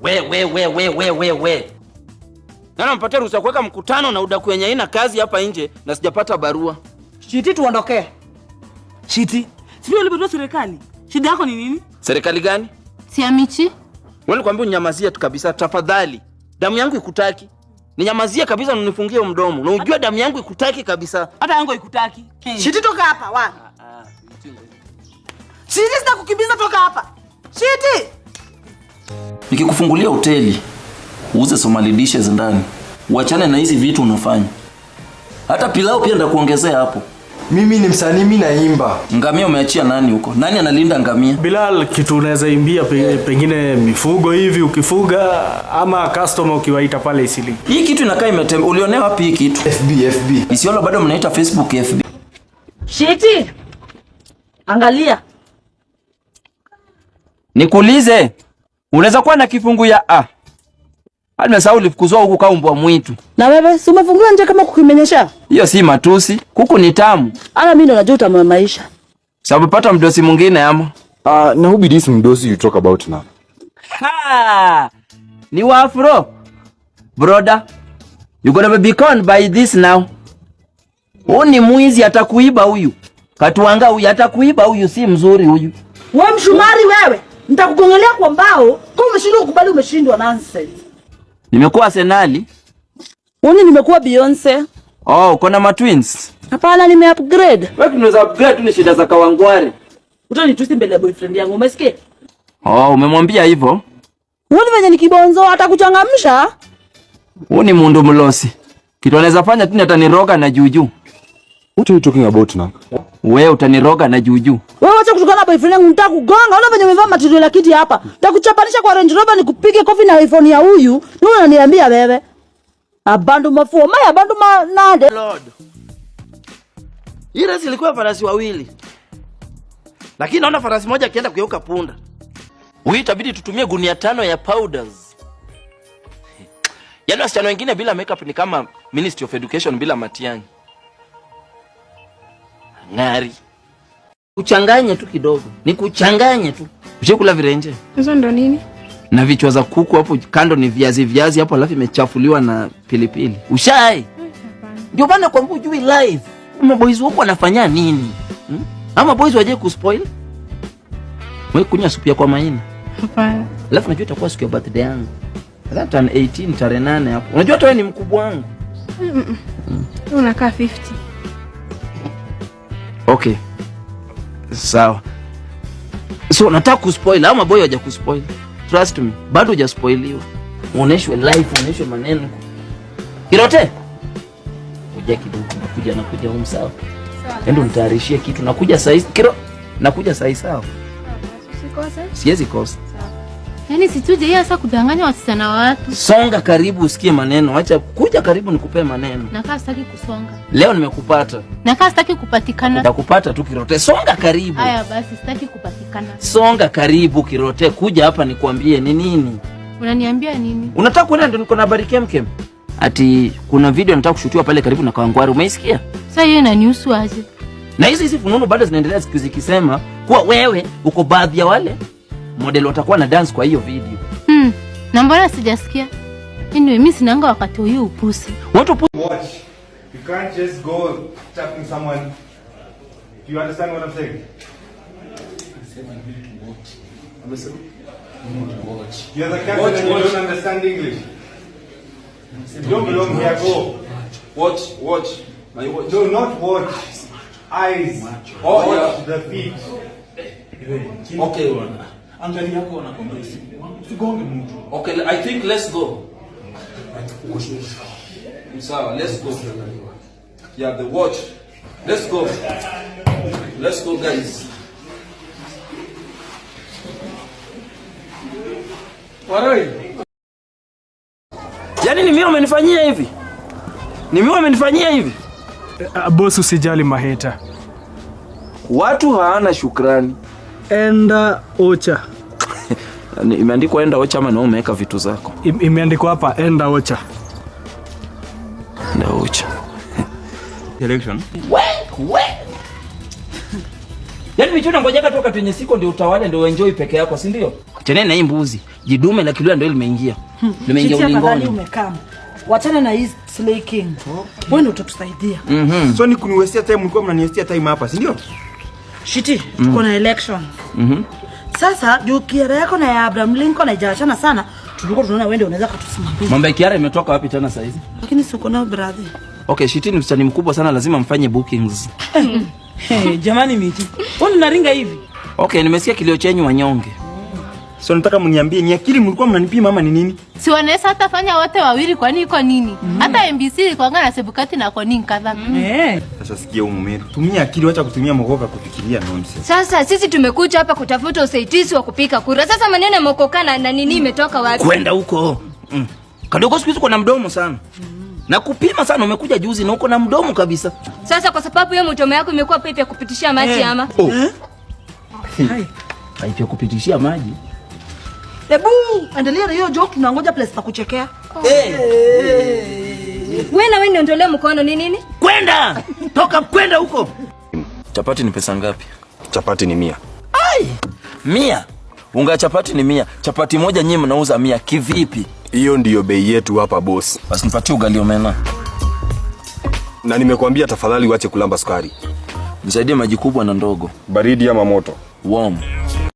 We we we we we we we. Nani mpatia ruhusa kuweka mkutano na udaku yenye haina kazi hapa nje na sijapata barua? Shiti, tuondokee. Shiti, sio ulipotwa serikali. Shida yako ni nini? Serikali gani? Si Amichi? Wewe nilikwambia unyamazie tu kabisa tafadhali. Damu yangu ikutaki. Ninyamazie kabisa na unifungie mdomo. Na ujue damu yangu ikutaki kabisa. Hata yangu haikutaki. Shiti, toka hapa wa. Shiti, sita kukimbiza, toka hapa. Shiti. Nikikufungulia hoteli uuze Somali dishes ndani. Uachane na hizi vitu unafanya. Hata pilau pia ndakuongezea hapo. Mimi ni msanii, mimi naimba. Ngamia umeachia nani huko? Nani analinda ngamia? Bilal, kitu unaweza imbia pengine mifugo hivi ukifuga ama customer ukiwaita pale Isili. Hii kitu inakaa imetembea. Ulionea wapi hii kitu? FB, FB. Isiolo bado mnaita Facebook FB. Shiti. Angalia. Nikuulize, unaweza kuwa na kifungu ya A? Hadi nimesahau ulifukuzwa huku kama mbwa mwitu. Na wewe si umefungiwa nje kama kukimenyesha? Hiyo si matusi, kuku ni tamu. Hata mimi ndo najua utamu wa maisha. Sababu pata mdosi mwingine ama? Na who be this mdosi you talk about now? Ha! Ni wafro. Brother, you gonna be conned by this now. Huyu ni mwizi, atakuiba huyu. Katuanga huyu atakuiba huyu, si mzuri huyu. Wewe mshumari wewe, nitakugongelea kwa mbao. Kama umeshindwa kukubali, umeshindwa, nonsense. Nimekuwa Arsenali. Uni nimekuwa Beyonce. Oh, uko na matwins. Hapana, nime upgrade. Wewe tunaweza upgrade tu, ni shida za Kawangware. Utanitusi mbele ya boyfriend yangu, umesikia? Oh, umemwambia hivyo? Uoni venye ni kibonzo atakuchangamsha? Huu ni mundu mlosi. Kitu anaweza fanya tu ni ataniroga na juju. What are you talking about now? Wewe utaniroga na juju. Wewe wacha kutukana boyfriend yangu, nitakugonga. Ona venye umevaa material ya kiti hapa. Nitakuchapanisha kwa Range Rover nikupige kofi na iPhone ya huyu. Ni wewe unaniambia wewe. Abandu mafuo, maya abandu manade. Lord. Hii race ilikuwa farasi wawili. Lakini naona farasi moja akienda kugeuka punda. Huyu itabidi tutumie gunia 5 ya powders. Yaani wasichana wengine bila makeup ni kama Ministry of Education bila Matiang'i. Ng'ari. Kuchanganye tu kidogo. Ni kuchanganye tu. Ushakula virenje? Hizo ndo nini? Na vichwa za kuku hapo kando ni viazi viazi hapo, alafu imechafuliwa na pilipili. Ushai? Ndio maana kwa hujui live. Ama boys wako wanafanya nini? Ama boys waje kuspoil? Wewe kunywa supu ya kwa maini. Hapana. Alafu najua itakuwa siku ya birthday yangu. Nadhani turn 18 tarehe 8 hapo. Unajua hata wewe ni mkubwa wangu. Unakaa 50. Okay. Sawa. So nataka kuspoil ama boy haja kuspoil. Trust me, bado hujaspoiliwa. Uoneshwe live, uoneshwe maneno. Kirote. Kuja kidogo, nakuja, nakuja home sawa. Endo nitayarishie kitu, nakuja saa hizi. Kiro, nakuja saa hizi sawa. Usikose. Siwezi kosa. Yaani situje hii hasa kudanganya wasichana wa watu. Songa karibu usikie maneno. Acha kuja karibu nikupee maneno. Nakaa sitaki kusonga. Leo nimekupata. Nakaa sitaki kupatikana. Nitakupata tu Kirote. Songa karibu. Haya basi sitaki kupatikana. Songa karibu Kirote, kuja hapa nikwambie ni nini. Unaniambia nini? Unataka kuenda ndio niko na habari kemkem. Ati kuna video nataka kushutiwa pale karibu na Kawangware, umeisikia? Sasa hiyo inanihusu aje? Na hizi hizi fununu bado zinaendelea siku zikisema kuwa wewe uko baadhi ya wale model watakuwa na dance kwa hiyo video. Na mbona sijasikia? Anyway, mimi sinanga wakati huyu upusi. Watu upusi. Watch. You can't just go tapping someone. Do you understand what I'm saying? You're the captain and you don't understand English. You don't belong here, go. Watch, watch. My watch. No, not watch. Eyes. Oh, Watch yeah. the feet. Okay. Angalia yako wanakwambia usigonge mtu. Okay, I think let's go. Sawa, let's go. Yeah, the watch. Let's go. Let's go guys. Waroi. Yaani ni mimi umenifanyia hivi? Ni mimi umenifanyia hivi? Boss usijali maheta. Watu hawana shukrani. Enda ocha. Imeandikwa enda ocha ama na umeweka vitu zako? Imeandikwa hapa enda ocha. Enda ocha. Election. We, we. Yaani michuna ngojaga toka tu yenye siko ndio utawale ndio enjoy peke yako, si ndio? Chenene na hii mbuzi. Jidume la kilua ndio limeingia. Limeingia Shiti, afadhali ulingoni. umekam. Wachana na hii Slay King. Wewe ndio utatusaidia. So ni kuniwestia time, mlikuwa mnaniwestia time hapa, si ndio? Shiti, tuko na election. Sasa juu kiara yako na ya Abraham Lincoln haijaachana sana, tulikuwa tunaona wewe ndio unaweza kutusimamia. Mambo ya kiara imetoka wapi tena saa hizi? Lakini si uko nao, brother. Okay, Shiti ni msanii mkubwa sana, lazima mfanye bookings. Hey, jamani Miti. Wewe unaringa hivi? Okay, nimesikia kilio chenyu wanyonge. So nataka mniambie, ni akili mlikuwa mnanipima ama ni nini? Si wanaweza hata fanya wote wawili, kwani iko nini? Hata MBC ilikuwanga na Sebukati na Konin kadhaa. Eh. Sasa sikia huyu Mumeru. Tumia akili, wacha kutumia mogoka kufikiria nonsense. Sasa sisi tumekuja hapa kutafuta usaidizi wa kupika kura. Sasa maneno ya mokokana na nini imetoka wapi? Kwenda huko. Kadogo siku hizi uko na mdomo sana. Na kupima sana, umekuja juzi na uko na mdomo kabisa. Sasa kwa sababu hiyo mdomo yako imekuwa pipe ya kupitishia maji ama? Oh. Pipe ya kupitishia maji. Ebu, endelea na hiyo joke, tunangoja place pa kuchekea. Wewe na wewe niondolee mkono ni nini? Kwenda! Toka kwenda huko. Chapati ni pesa ngapi? Chapati ni 100. 100. Unga ya chapati ni 100. Chapati moja nyinyi mnauza 100 kivipi? Hiyo ndiyo bei yetu hapa, boss. Basi nipatie ugali omena. Na nimekuambia tafadhali uache kulamba sukari. Nisaidie maji kubwa na ndogo. Baridi ama moto? Warm.